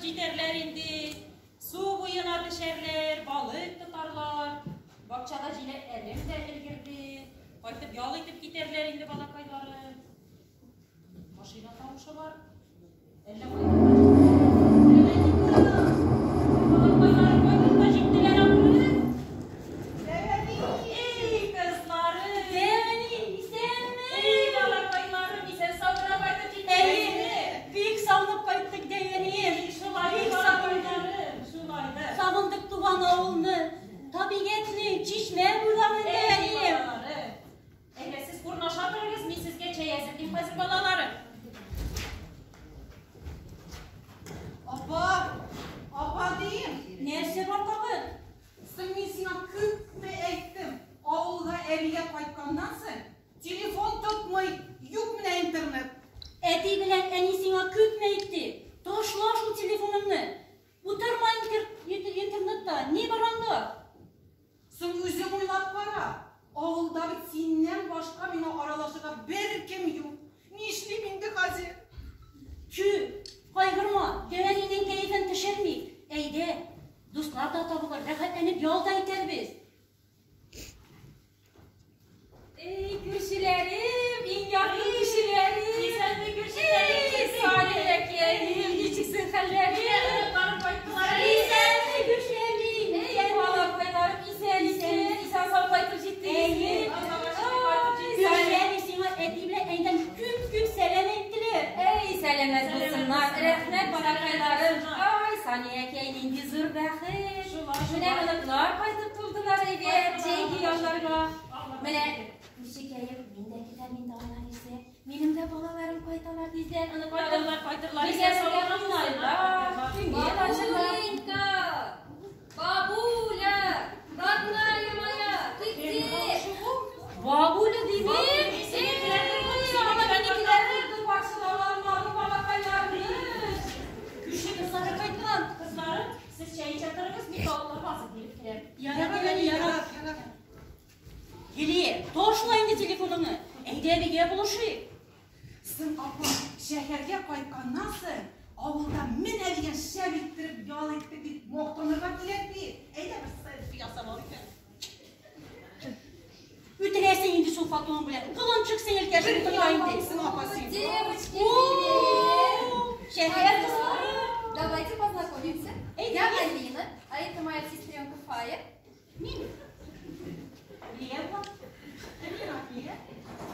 җитәрләр инде. Су буена төшәрләр, балык тотарлар. Бакчада җиләкләрем дә өлгерде. Кайтып ял итеп китәрләр инде балакайларым. Машина тавышы бар. Әллә кайтып та җиттеләр. Балакайларым кайтып та җиттеләр ахры. Эй, кызларым! Дәвәни, исәнме? Эй, балакайларым, исән-сау гына кайтып җиттегезме? Бик сагынып кайттык, дәвәнием. Шулай, Бик сагындык. балакайларым, шулай да. Сагындык туган авылны, табигатьне, чишмә буйларын, Эй, дәвәнием. балаларым. Әйдә, сез урнаша торыгыз, мин сезгә чәй әзерлим хәзер, балаларым. Апа, апа дим. Нәрсә бар тагы? Соң мин сиңа күпме әйттем. Авылга әбигә кайтканнан соң телефон тотмый, юк менә интернет. Әти белән әни сиңа күпме әйтте? Ташла шул телефоныңны. Утырма интернетта, ни бар анда? Соң үзең уйлап кара. Авылда бит синнән башка миңа аралашырга беркем юк. Нишлим инде хәзер? Чү, кайгырма, дәвәнинең кәефен төшермик. Әйдә, дуслар да табылыр, рәхәтләнеп ял да итәрбез. Эй, күршеләрем, иң якын кешеләрем. Исәнме, күршеләрем? Эй, Салихәкәем, ничексең хәлләрең? Оныкларым кайттылар. Исәнме, күрше әби? Эй, балакайларым, исән, исән, исән сау кайтып җиттегезме? Әйе. Аллага шөкер, кайтып җиттек. Күрше әби сиңа әти белән әнидән күп-күп сәлам әйттеләр. Эй, сәламәт булсыннар, рәхмәт балакайларым. Ай, Саниякәй, нинди зур бәхет. Шулай, Менә шулай. оныклар кайтып тулдылар әйбәт, җәйге ялларга. Менә күршекәем, мин дә китәм инде алар исә. Минем дә балаларым кайталар тиздән, оныкларым. Кайтырлар, кайтырлар. Бергә Исән сау бергә гына уйнарлар, булсыннар. күңел ачырлар. Бабуленька! Бабуля! Родная моя! Ты где? Бабуля дими? Бабуля, синекеләр Эй, синекеләр ана минекеләр булды, каршылаулармады балакайларны. Күрше кызлары кайткан. Кызларым, сез чәй эчә торыгыз, мин балаларга азык биреп киләм. Ярар, әни, ярар. Гелия, ташла инде телефоныңны. Әйдә әбигә булышыйк. Соң апа, шәһәргә кайтканнан соң авылда менә дигән шәп иттереп ял иттек дип мактанырга кирәк бит. Әйдә бер селфи ясап алыйк әле. Үтерәсең инде шул фотоң белән. Колынчык сеңелкәш Бер утырма инде. ялмамсың апа син. Девочки, О, привет! Шәһәр кызлары. Давайте познакомимся. Эй, Я привет. Алина, а это моя сестренка Фая. Мин. Лия.